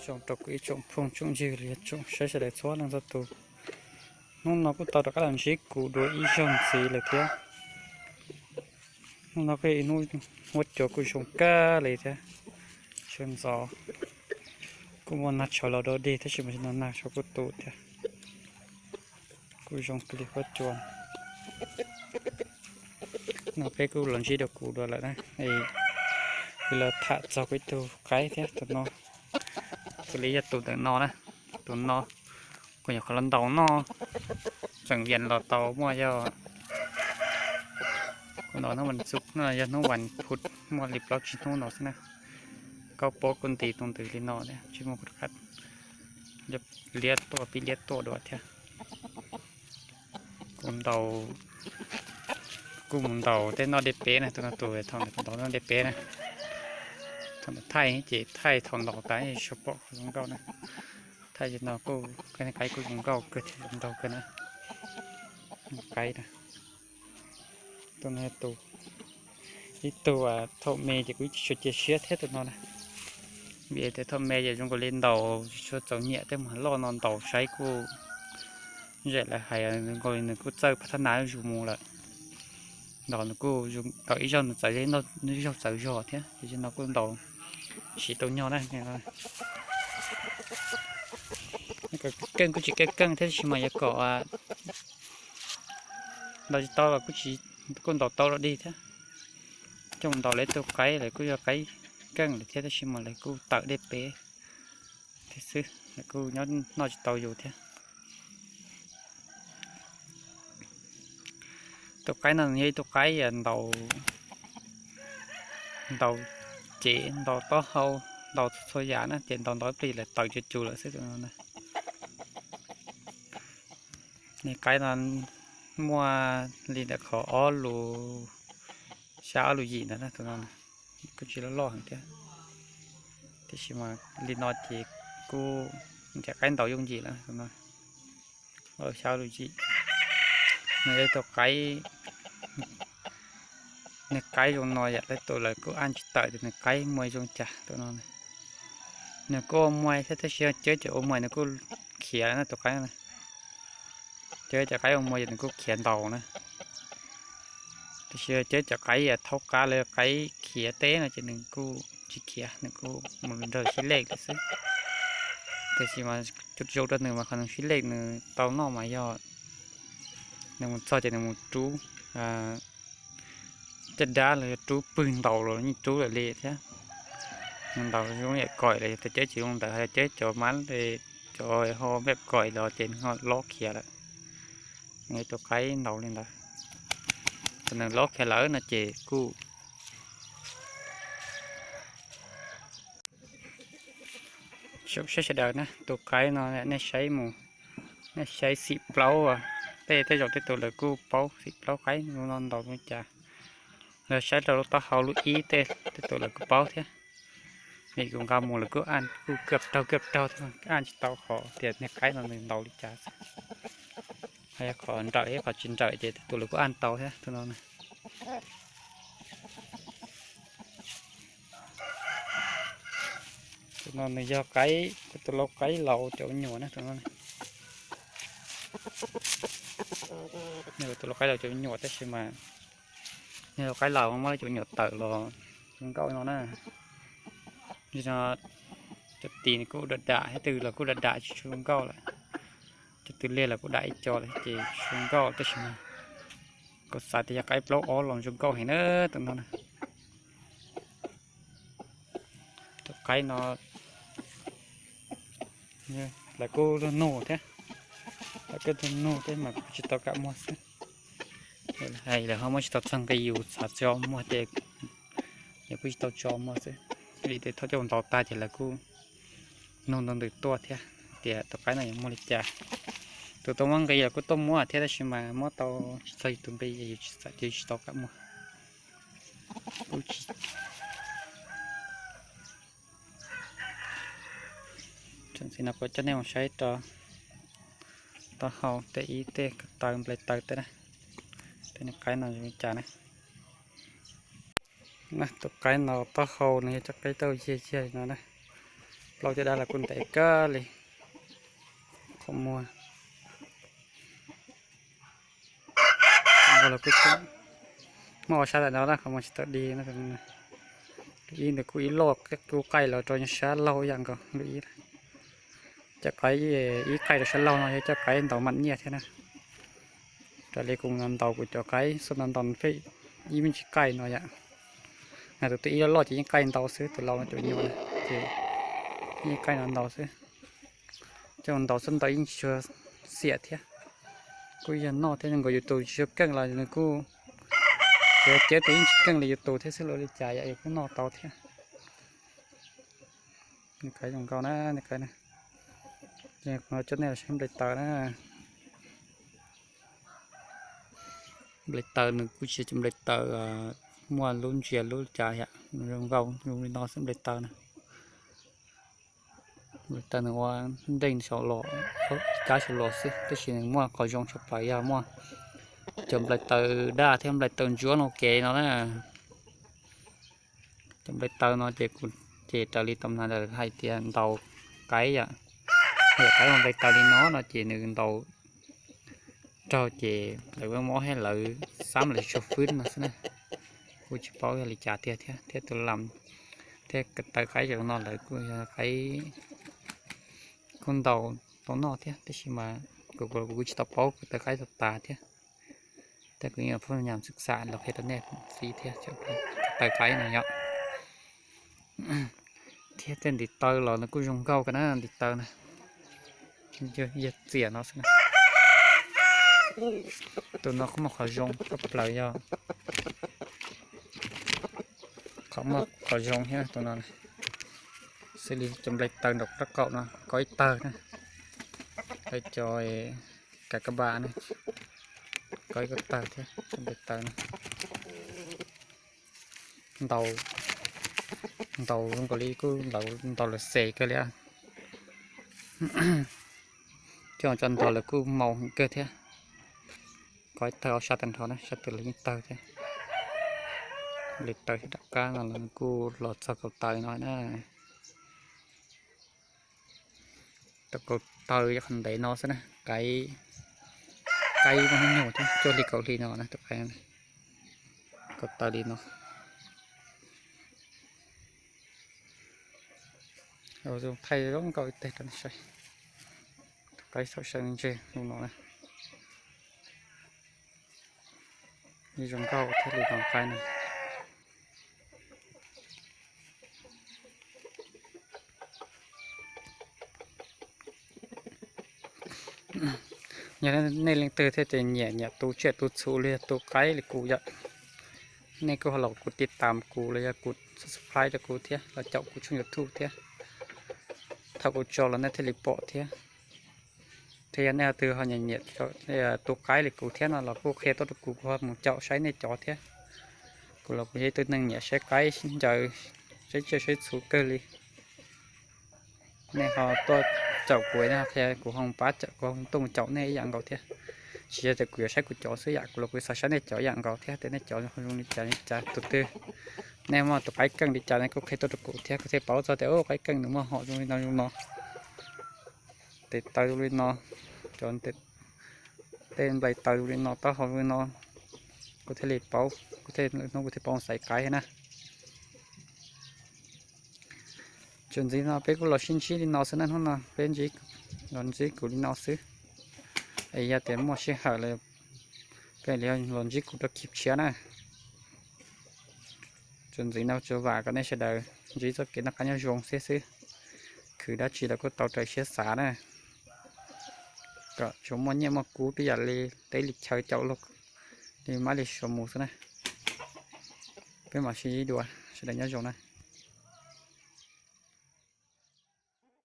Zoo rau kuv ib tsoom phooj tsoom ywg los yog tsoom saib sawv daws txhua leej txhua tus. Hnub no kuj tau rov qab los ntsib kuv dua ib zaug ntxiv lawm thiab. Hnub no kuj ib hnub huab cua kuj zoo kawg li thiab. Sawv ntxov kuj muaj nag tshauv los dua dig tab sis mas no nag tshauv kuj tu thiab. Kuj zoo kawg li huab cua. No peb kuj los ntsib dua kuv dua lawm na. Kuv los tham txog kuv ib tug qaib thiab tus no. Tus li yog tus ntawm no na. Tus no kuv nyuam qhuav los ntaus noj, tseem vias los tau muaj yog kuv ntaus hnub vas xuv no yog hnub vas phuv muaj li plaub tsib hnub no xwb na. Kaub pob kuj nti tus ntws li no thiab tsis muaj kuv qab liab tuaj pib liab tuaj dua thiab. Kuv ntaus, kuj mus ntaus tej noj dej peb na, tus no tus thaum ntawd kuv ntaus noj dej peb na. Thaum ntawd thaij ces thaij thaum ntaus tas tsis pom qhov zoo nkauj na. Thaij no kuj, qaib kuj zoo nkauj kawg thiab zoo nraug kawg na. Qaib na. Tus no tus, ib tug thaum me ces kuv tsis tshua cia siab thiab tus no na. Vim tias thaum me ces zoo nkaus li ntaus tsis tshua txaus nyiam tej mas loj no ntaus saib kuj, zem lawv hais zoo nkaus li nws kuj txawj phab thab nas zuj zus mus lawm. Ntaus nws kuj, ntaus ib zaug nws txawv zog, ib zaug txawv zog thiab ces no kuj ntaus siv tau nyog na. Keej kuj tsis keej keej thiab tab sis mas yog kom ntaus tsis tau los kuj ntaus tau los dig thiab. Coj mus ntaus lawv tus qaib lawv kuj yog qaib keej lawm thiab tab sis mas lawv kuj tawm dej peb thiab xwb, lawv kuj nyob noj tsis tau yus thiab. Tus qaib no nws yog ib tug qaib ntaus, ntaus cev ntaus taub hau, ntaus txhua txhua yam na ces ntaus ntaus ib pliag lawv tawm cuag cus lawm xwb tus no. Nws qaib no muaj li ntawm qhov ob lus, xya ob lus yim ntawd na tus no. Kuj tsis loj loj heev thiab, tiam sis mas li no ces kuj nrhiav qaib ntaus yooj yim lawm tus no. Ob lus xya ob lus yim. Nws yog ib tug qaib, nws qaib zoo no yam li tus lawv kuj aj tsis tawm tias nws qaib muag zoo cas tus no. Nws kuj ua muag thiab tab sis cov ua muag nws kuj khiav na tus qaib na. Cov cov qaib ua muag ces nws kuj khiav ntaus na. Tiam sis cov cov qaib thaub qab lawv qaib khiav teb no ces nws kuj tsis khiav, nws kuj mus nrog sib lej lawm xwb. Tiam sis mas zoo rau nws mas qhov nws sib lej nws tau noj mas yog nws mus txog ces nws mus rub caj dab los yog rub pwg ntaus los yeej rub lawm li thiab. Nws ntaus zoo yam koim los yog cov cawb tsis zoo ntawd, cawb cov mab cov ho npaj koim los ces nws ho lob khiav lawm. Nws tus qaib ntaus li ntawd, thaum nws lob khiav lawm no ces kuj saib sawv daws na, tus qaib no nej saib mus, nej saib xim plaub, tej tej zaum tej tus lawv kuj paub xim plaub qaib no ntaus li cas. Lawv saib rau lub taub hau lub ib tej tej tus lawv kuj paub thiab. Vim kuv nqa mus lawv kuj aj kuj kawj raug kawj raug thiab, aj tsis tau qhov tias niag qaib no nws ntaus li cas. Ho yog qhov nrawm thiab qhov tsis nrawm ces tej tus lawv kuj aj tau thiab tus no. Tus no nws yog qaib, kuv tus lau qaib laus cov nyuam na tus no. Nws tus lau qaib laus cov nyuam tab sis mas nws lau qaib laus muab cov nyuam tawm los zoo nkauj no na. Cov tis nws kuj dam dam, cov twg los kuj dam dam tsis tshua zoo nkauj lawm. Cov twg liag los kuj dam ib co lawm ces tsis zoo nkauj tab sis mas kuv xav tias yog qaib plaub ob los zoo nkauj heev na tus no na. Tus qaib no lawv kuj nug thiab, lawv kuj nug thiab mas kuv tsis tau kam muag xwb. Hais lawv ho muab tsis tau txog nqi yus xav tso muag ces yus kuj tsis tau tso muag xwb. Vim tias thaum coj ntaus tag ces lawv kuj nug ntau ntws tuaj thiab tias tus qaib no yuav muag li cas. Tus tau muab nqi los kuj tuaj muab thiab tab sis mas muab tau tsis txog yus tus nqi es yus tsis txawm ces yus tsis tau kam muag. Kuj tsis Txuas ntxiv no kuv coj nej mus saib rau taub hau tej ib tej ko taw nplai taw tej na, tej niag qaib no zoo li cas na. Tus qaib no taub hau nws yog cov qaib taub hau yiag yiag li no na. Plaub caj dab los kuj ntev kawg li. Qhov muag, qhov muag los kuj muaj ob sab tam no na, qhov muag tsis tau dig. Lub ib ntawd kuj ib loj, kuj qaij los rau sab laug ib yam nkaus lub ib. Cov qaib ib qaij rau sab laug no yog cov qaib ntaus mam nyiaj thiab na. Raws li kuv ntaus kuv cov qaib xub no ntaus pheej ib me ntsis qaij no yom. Tus twg ib loj loj ces yeej qaij ntau xwb, tus laus no cov nyuam na ces yeej qaij no ntau xwb. Coj ntau xwb ntau yeej tsis tshua xiam thiab. Kuj yog noj thiab, nkaus yus tus tsis tshua keej los nws kuj, tsuas yog cawb tus yeej tsis keej li yus tus thiab xwb los li cas yom, yus kuj noj tau thiab. Nws qaib zoo nkauj na, nws qaib na. Coj nej los saib nplai taws na. Nplai taws nws kuj tsis yog nplai taws muaj lub ntsia lub cas yom, nws zoo nkauj zoo li no xwb nplai taws na. Nplai taws nws ua nreej saum los, cab saum los xwb, tab sis nws muaj qhov zoo tshaj plaws yog muaj cov nplai taws daj thiab nplai taws ntsuab no kev no na. Cov nplai taws no ces kuv, ces raws li tam na lawm hais tias ntaus qaib yom, yam qaib ua nplai taws li no no ces nws ntaus raug ces lawv muab mob thiab lawv xab lawv tsis tshua fwb no xwb na. Kuj tsis paub yog li cas tiag thiab, thiab tus lam thiab taws qaib zaum no lawv kuj yog qaib kuj ntaus tau noj thiab, tab sis mas kuv, kuv kuj tsis tau paub taws qaib tas tas thiab. Tab kuv yeej phooj ywg xwm xam los qhia rau nej xwb thiab, taws qaib no yom. Thiab tej ntiv taw los nws kuj zoo nkauj kawg na, ntiv taw na. Yog txiam no xwb na. Tus no kuj muaj qhov zoo tshaj plaws yog qhov muaj qhov zoo thiab tus no, xws li cov nplai taws nraum rab qaum no kaw ib tawg na, lawv cov kav kab npas na, kaw ib tawg thiab cov nplai taws no. Ntaus, ntaus zoo nkaus li kuj ntaus lawm xes kawg li. Coj cov ntaus lawv kuj maus heev kawg thiab. Kaw ib tawg ob sab tag nrho na, sab twg los yeej tawg thiab. Li taws rov qab no los kuj los txog kaum taws no na. Tau kaum taws yog qhov ntev no xwb na, qaib, qaib muaj hnub nyoog thiab cuaj hli kaum hli no na, tus qaib kaum taws li no. Thaij zoo nkauj ib teg rau nej saib, tus qaib saum sawv ntseg zoo no na. Zoo nkauj thiab li no qaib na. Yog nej leej twg thiaj tias nyiam nyiam tu tsiaj tu txhu li tu qaib li kuv yom, nej kuj ho los kuv tiv tam kuv los yog kuv subscribe rau kuv thiab los caum kuv tshooj YouTube thiab. Thaum kuv tso los nej thiaj li pom thiab. Thiab yog nej ho twg ho nyiam nyiam tu qaib li kuv thiab no los kuj qhia tuaj rau kuv, kuv ho mus caum saib nej cov thiab. Kuv los kuv yog ib tug neeg nyiam saib qaib sib ncaws, saib tsiaj saib txhu kawg li. Nej ho tuaj caum kuv, nej ho qhia kuv ho pab, kuv ho tuaj mus caum nej ib yam nkaus thiab. Tsis yog tias kuv yuav saib kuv cov xwb yam, kuv los kuv xav saib nej cov ib yam nkaus thiab, tias nej cov zoo li cas li cas tus twg. Nej muaj tus qaib keej li cas nej kuj qhia tuaj rau kuv thiab, kuv thiaj paub txog tias qaib keej nws muaj hom zoo li no zoo no, tes taw zoo li no, cov tej nplai taw zoo li no, taub hau zoo li no, kuv thiaj li paub, kuv thiaj, hnub kuv thiaj paub xaiv qaib thiab na. Txuas ntxiv no peb kuj los sib ntsib li no xwb na, hnub no peb ntsib, los ntsib kuv li no xwb. Es yog tias muaj sij hawm los peb li los ntsib kuv rau clip tshiab na. Txuas ntxiv no tsuas vam kom nej sawv daws ntsib txoj kev noj qab nyob zoo xwb xwb, khwv dab tsi los kuj tau raws siab xav na, kom tsuas muaj nyiaj muaj kub ib yam li teb li chaw caum luag li mab li suav mus xwb na. Peb mam sib ntsib dua, sawv daws nyob zoo na.